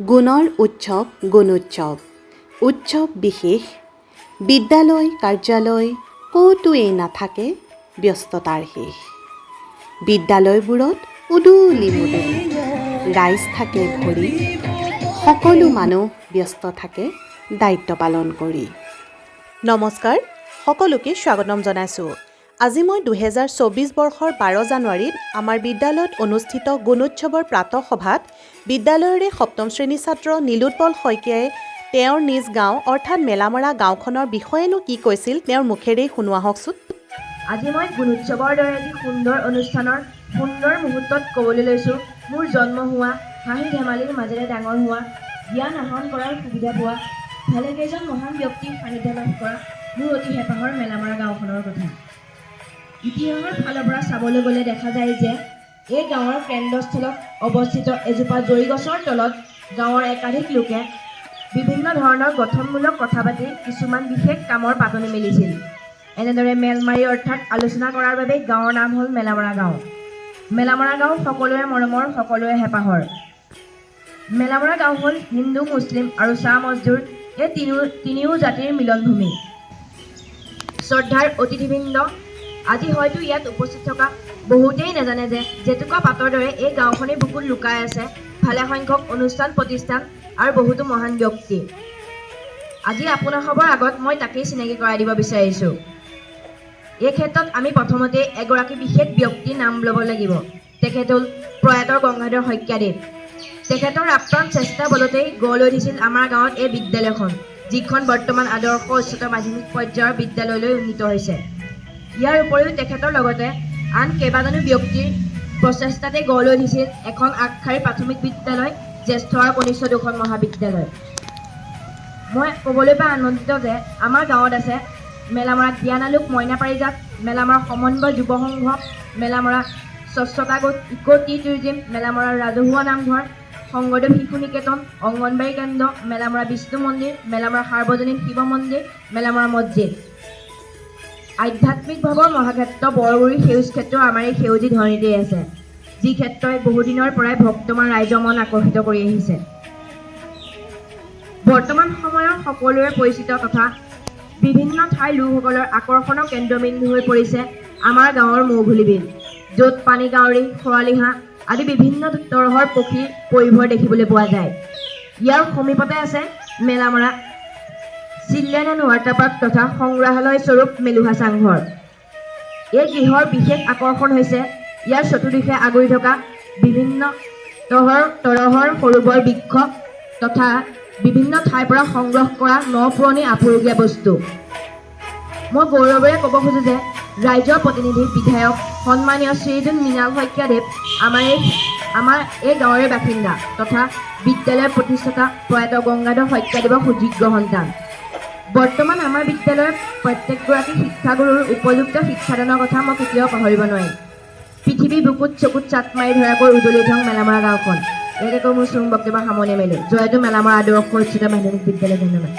গুণৰ উৎসৱ গুণোৎসৱ, উৎসৱ বিশেষ। বিদ্যালয়, কাৰ্যালয় ক'তোৱেই নাথাকে ব্যস্ততাৰ শেষ। বিদ্যালয়বোৰত উদুলি মুদুলি ৰাইজ থাকে ভৰি। সকলো মানুহ ব্যস্ত থাকে দায়িত্ব পালন কৰি। নমস্কাৰ, সকলোকে স্বাগতম জনাইছোঁ। আজি মই 2024 বৰ্ষৰ 12 জানুৱাৰীত আমাৰ বিদ্যালয়ত অনুষ্ঠিত গুণোৎসৱৰ প্ৰাতঃসভাত বিদ্যালয়ৰে সপ্তম শ্ৰেণীৰ ছাত্ৰ নীলোৎপল শইকীয়াই তেওঁৰ নিজ গাঁও অৰ্থাৎ মেলামৰা গাঁওখনৰ বিষয়েনো কি কৈছিল, তেওঁৰ মুখেৰেই শুনো আহকচোন। আজি মই গুণোৎসৱৰ দৰে এটি সুন্দৰ অনুষ্ঠানৰ সুন্দৰ মুহূৰ্তত ক'বলৈ লৈছোঁ, মোৰ জন্ম হোৱা, হাঁহি ধেমালিৰ মাজেৰে ডাঙৰ হোৱা, জ্ঞান আহৰণ কৰাৰ সুবিধা পোৱা, ভালেকেইজন মহান ব্যক্তিৰ সান্নিধ্য লাভ কৰা মোৰ অতি হেঁপাহৰ মেলামৰা গাঁওখনৰ কথা। ইতিহাসৰ ফালৰ পৰা চাবলৈ গ'লে দেখা যায় যে এই গাঁৱৰ কেন্দ্ৰস্থলত অৱস্থিত এজোপা জৰি গছৰ তলত গাঁৱৰ একাধিক লোকে বিভিন্ন ধৰণৰ গঠনমূলক কথা পাতি কিছুমান বিশেষ কামৰ পাতনি মেলিছিল। এনেদৰে মেলমাৰি অৰ্থাৎ আলোচনা কৰাৰ বাবেই গাঁৱৰ নাম হ'ল মেলামৰা গাঁও। মেলামৰা গাঁও সকলোৰে মৰমৰ, সকলোৰে হেঁপাহৰ। মেলামৰা গাঁও হ'ল হিন্দু, মুছলিম আৰু চাহ মজদুৰ এই তিনিও জাতিৰ মিলনভূমি। শ্ৰদ্ধাৰ অতিথিবৃন্দ, আজি হয়তো ইয়াত উপস্থিত থকা বহুতেই নাজানে যে জেতুকা পাতৰ দৰে এই গাঁওখনিৰ বুকুত লুকাই আছে ভালেসংখ্যক অনুষ্ঠান প্ৰতিষ্ঠান আৰু বহুতো মহান ব্যক্তি। আজি আপোনাসৱৰ আগত মই তাকেই চিনাকি কৰাই দিব বিচাৰিছোঁ। এই ক্ষেত্ৰত আমি প্ৰথমতে এগৰাকী বিশেষ ব্যক্তিৰ নাম ল'ব লাগিব। তেখেত হ'ল প্ৰয়াত গংগাধৰ শইকীয়াদেৱ। তেখেতৰ আপ্ৰাণ চেষ্টা বলতেই গঢ় লৈ উঠিছিল আমাৰ গাঁৱত এই বিদ্যালয়খন, যিখন বৰ্তমান আদৰ্শ উচ্চতৰ মাধ্যমিক পৰ্যায়ৰ বিদ্যালয়লৈ উন্নীত হৈছে। ইয়াৰ উপৰিও তেখেতৰ লগতে আন কেইবাজনো ব্যক্তিৰ প্ৰচেষ্টাতে গঢ় লৈ উঠিছিল এখন আগশাৰীৰ প্ৰাথমিক বিদ্যালয়, জ্যেষ্ঠ আৰু কনিষ্ঠ দুখন মহাবিদ্যালয়। মই ক'বলৈ পাই আনন্দিত যে আমাৰ গাঁৱত আছে মেলামৰা জ্ঞানালোক মইনা পাৰিজাত, মেলামৰা সমন্বয় যুৱ সংঘ, মেলামৰা স্বচ্ছতা গোট, ইক' টি টুৰিজিম, মেলামৰা ৰাজহুৱা নামঘৰ, শংকৰদেৱ শিশু নিকেতন, অংগনবাড়ী কেন্দ্ৰ, মেলামৰা বিষ্ণু মন্দিৰ, মেলামৰা সাৰ্বজনীন শিৱ মন্দিৰ, মেলামৰা মছজিদ। আধ্যাত্মিক ভাৱৰ মহাক্ষেত্ৰ বৰগুৰি সেউজ ক্ষেত্ৰ আমাৰ এই সেউজী ধৰণীতেই আছে, যি ক্ষেত্ৰই বহুদিনৰ পৰাই ভক্তমান ৰাইজৰ মন আকৰ্ষিত কৰি আহিছে। বৰ্তমান সময়ৰ সকলোৰে পৰিচিত তথা বিভিন্ন ঠাইৰ লোকসকলৰ আকৰ্ষণৰ কেন্দ্ৰবিন্দু হৈ পৰিছে আমাৰ গাঁৱৰ মৌঘুলি বিল, য'ত পানী কাউৰী, খৰালি হাঁহ আদি বিভিন্ন তৰহৰ পক্ষীৰ পয়োভৰ দেখিবলৈ পোৱা যায়। ইয়াৰ সমীপতে আছে Melamora children and water park তথা সংগ্ৰহালয় স্বৰূপ মেলুহা চাংঘৰ। এই গৃহৰ বিশেষ আকৰ্ষণ হৈছে ইয়াৰ চতুৰ্দিশে আগুৰি থকা বিভিন্ন তৰহৰ সৰু বৰ বৃক্ষ তথা বিভিন্ন ঠাইৰ পৰা সংগ্ৰহ কৰা ন পুৰণি আপুৰুগীয়া বস্তু। মই গৌৰৱেৰে ক'ব খোজোঁ যে ৰাজ্যৰ প্ৰতিনিধি বিধায়ক সন্মানীয় শ্ৰীযুত মৃণাল শইকীয়াদেৱ আমাৰ এই গাঁৱৰে বাসিন্দা তথা বিদ্যালয়ৰ প্ৰতিষ্ঠাতা প্ৰয়াত গংগাধৰ শইকীয়াদেৱৰ সুযোগ্য সন্তান। বৰ্তমান আমাৰ বিদ্যালয়ৰ প্ৰত্যেকগৰাকী শিক্ষাগুৰুৰ উপযুক্ত শিক্ষাদানৰ কথা মই কেতিয়াও পাহৰিব নোৱাৰিম। পৃথিৱীৰ বুকুত চকুত চাট মাৰি ধৰাকৈ উজলি উঠক মেলামৰা গাঁওখন। ইয়াকে কৈ মোৰ চমু বক্তব্য সামৰণি মাৰিলোঁ। জয়তু মেলামৰা আদৰ্শ উচ্চতৰ মাধ্যমিক বিদ্যালয়। ধন্যবাদ।